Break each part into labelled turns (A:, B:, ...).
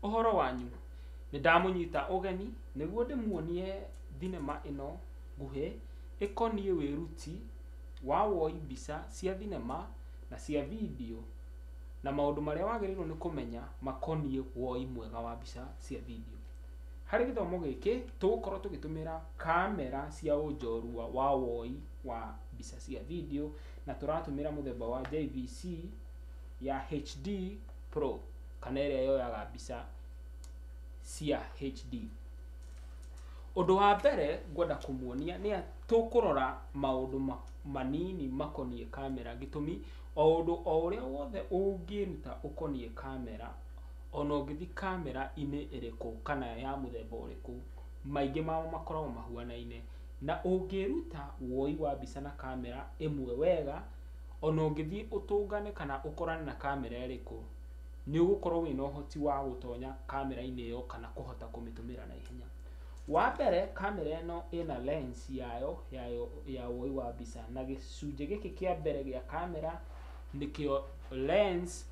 A: Ũhoro wanyu? Nĩ ndamũnyita ũgeni nĩguo ndĩmuonie thinema ĩno nguhĩ ĩkoniĩ wĩruti wa woi mbica cia thinema na cia video na maũndũ marĩa wagĩrĩirwo nĩ kũmenya makoniĩ woi mwega wa mbica cia video. Harĩ gĩthomo gĩkĩ tũgũkorwo tũgĩtũmĩra kamera cia ũnjorua wa woi wa mbica cia video na tũratũmĩra mũthemba wa JVC ya HD Pro kana ĩrĩa yoyaga mbica cia HD. Ũndũ wa mbere ngwenda kũmuonia nĩ tũkũrora maũndũ manini makoniĩ kamera gĩtũmi o ũndũ o ũrĩa wothe ũngĩruta ũkoniĩ kamera ona ũngĩthiĩ kamera-inĩ ĩrĩkũ kana ya mũthemba ũrĩkũ maingĩ mao makoragwo mahuanaine na ũngĩruta woi wa mbica na kamera ĩmwe wega ona ũngĩthiĩ ũtũngane kana ũkorane na kamera ĩrĩkũ nĩ ũgũkorwo wĩna ũhoti wa gũtonya kamera-inĩ ĩyo kana kũhota kũmĩtũmĩra na ihenya. Wa mbere kamera ĩno ĩna lens yayo ya woi wa mbica na gĩcunjĩ gĩkĩ kĩa mbere gĩa kamera nĩkĩo lens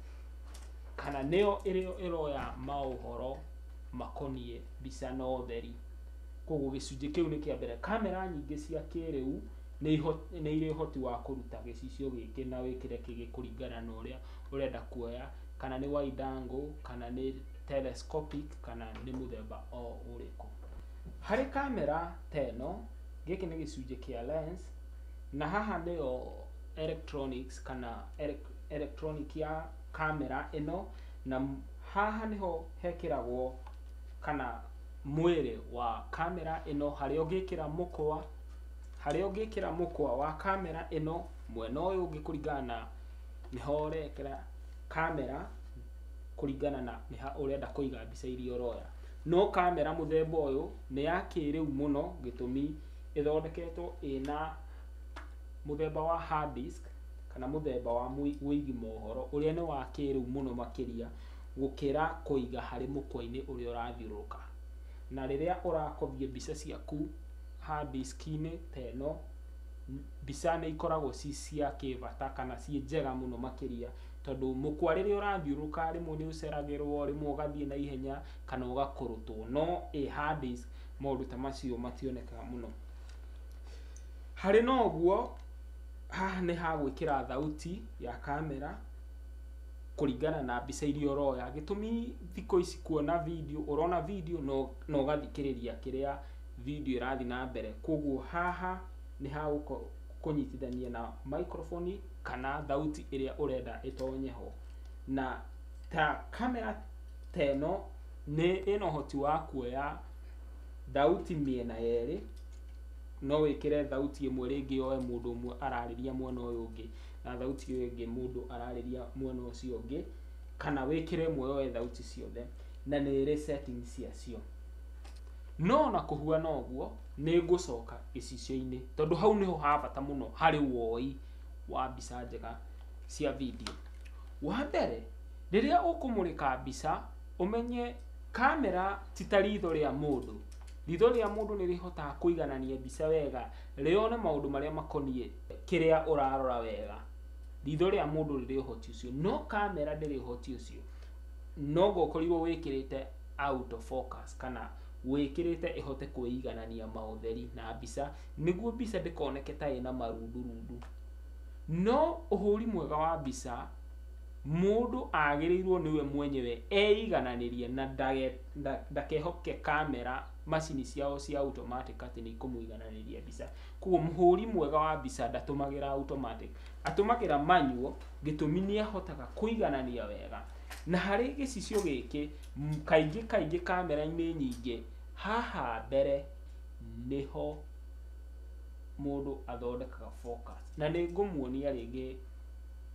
A: kana nĩyo ĩrĩa ĩroya maũhoro makoniĩ mbica na ũtheri. Koguo gĩcunjĩ kĩu nĩ kĩa mbere. Kamera nyingĩ cia kĩrĩu nĩ irĩ ũhoti wa kũruta gĩcicio gĩkĩ na wĩkĩre kĩngĩ kũringana na ũrĩa ũrenda kuoya, kana nĩ wide angle, kana nĩ telescopic, kana nĩ mũthemba o ũrĩkũ. Harĩ kamera ta ĩno, gĩkĩ nĩ gĩcunjĩ kĩa lens, na haha nĩyo electronics kana electronic ya kamera ĩno, na haha nĩho hekĩragwo kana mwĩrĩ wa kamera ĩno harĩa ũngĩkĩra mũkwa, harĩa ũngĩkĩra mũkwa wa kamera ĩno mwena ũyũ ũngĩ kũringana na nĩho ũrekĩra kamera kũringana na nĩha ũrenda kũiga mbica iria ũroya. No kamera mũthemba ũyũ nĩ ya kĩrĩu mũno gĩtũmi ĩthondeketwo ĩna mũthemba wa hard disk kana mũthemba wa wĩigi mohoro ũrĩa nĩ wa kĩrĩu mũno makĩria gũkĩra kũiga harĩ mũkwa-inĩ ũrĩa ũrathiũrũrũka. Na rĩrĩa ũrakobia mbica ciaku hard disk-inĩ ta ĩno, mbica nĩ ikoragwo ci cia kĩbata kana ciĩ njega mũno makĩria tondũ mũkwa rĩrĩa ũrathiũrũrũka rĩmwe nĩ ũceragĩrwo, rĩmwe ũgathiĩ na ihenya kana ũgakũrũtwo, no ĩ hard disk maũndũ ta macio mationekaga mũno. Harĩ na ũguo, haha nĩ ha gwĩkĩra thauti ya kamera kũringana na mbica iria ũroya. Gĩtũmi thikũ ici kuona video, ũrona video na ũgathikĩrĩria kĩrĩa video ĩrathiĩ na mbere. Koguo haha nĩ ha kũnyitithania na microphone kana thauti ĩrĩa ũrenda ĩtonye ho. Na ta kamera ta ĩno nĩ ĩna ũhoti wa kuoya thauti mĩena yerĩ, no wĩkĩre thauti ĩmwe rĩngĩ yoe mũndũ ũmwe ararĩria mwena ũyũ ũngĩ na thauti ĩyo ĩngĩ mũndũ ararĩria mwena ũcio ũngĩ, kana wĩkĩre ĩmwe yoe thauti ciothe, na nĩ ĩrĩ settings ciacio. No ona kũhuana ũguo nĩ ngũcoka gĩcicio-inĩ tondũ hau nĩho ha bata mũno harĩ woi wa mbica njega cia video. Wa mbere, rĩrĩa ũkũmũrĩka mbica ũmenye kamera ti ta ritho rĩa mũndũ. Ritho rĩa mũndũ nĩ rĩhotaga kũiganania mbica wega, rĩone maũndũ marĩa makoniĩ kĩrĩa ũrarora wega. Ritho rĩa mũndũ rĩrĩ ũhoti ũcio, no kamera ndĩrĩ ũhoti ũcio. No ũkorirwo wĩkĩrĩte auto focus kana wĩkĩrĩte ĩhote kwĩiganania maũtheri na mbica nĩguo mbica ndĩkoneke ta ĩna marundurundu. No ũhũri mwega wa mbica mũndũ agĩrĩirwo nĩwe mwenyewe eigananĩrie na ndakehoke kamera macini ciao cia automatic atĩ nĩ ikũmũigananĩria mbica. Koguo mũhũri mwega wa mbica ndatũmagĩra automatic, atũmagĩra manual gĩtũmi nĩ ahotaga kũiganania wega. Na harĩ gĩcicio gĩkĩ kaingĩ kaingĩ kamera-inĩ nyingĩ haha mbere nĩho mũndũ athondekaga focus. Na nĩ ngũmuonia rĩngĩ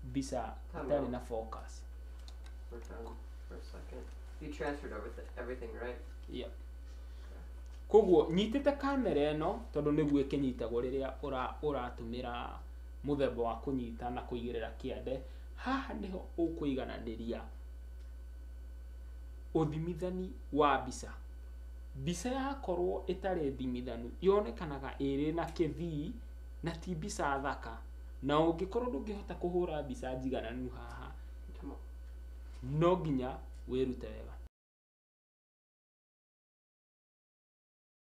A: mbica ĩtarĩ na focus.
B: We're done for a second. You transferred everything, right?
A: Yeah. Koguo nyitĩte kamera ĩno tondũ nĩguo ĩkĩnyitagwo rĩrĩa ũratũmĩra mũthemba wa kũnyita na kũigĩrĩra kĩande, haha nĩho ũkũigananĩria ũthimithani wa mbica. Mbica yakorwo ĩtarĩ thimithanu yonekanaga ĩrĩ na kĩthii na ti mbica thaka, na ũngĩkorwo ndũngĩhota kũhũra mbica njigananu haha no nginya wĩrute wega.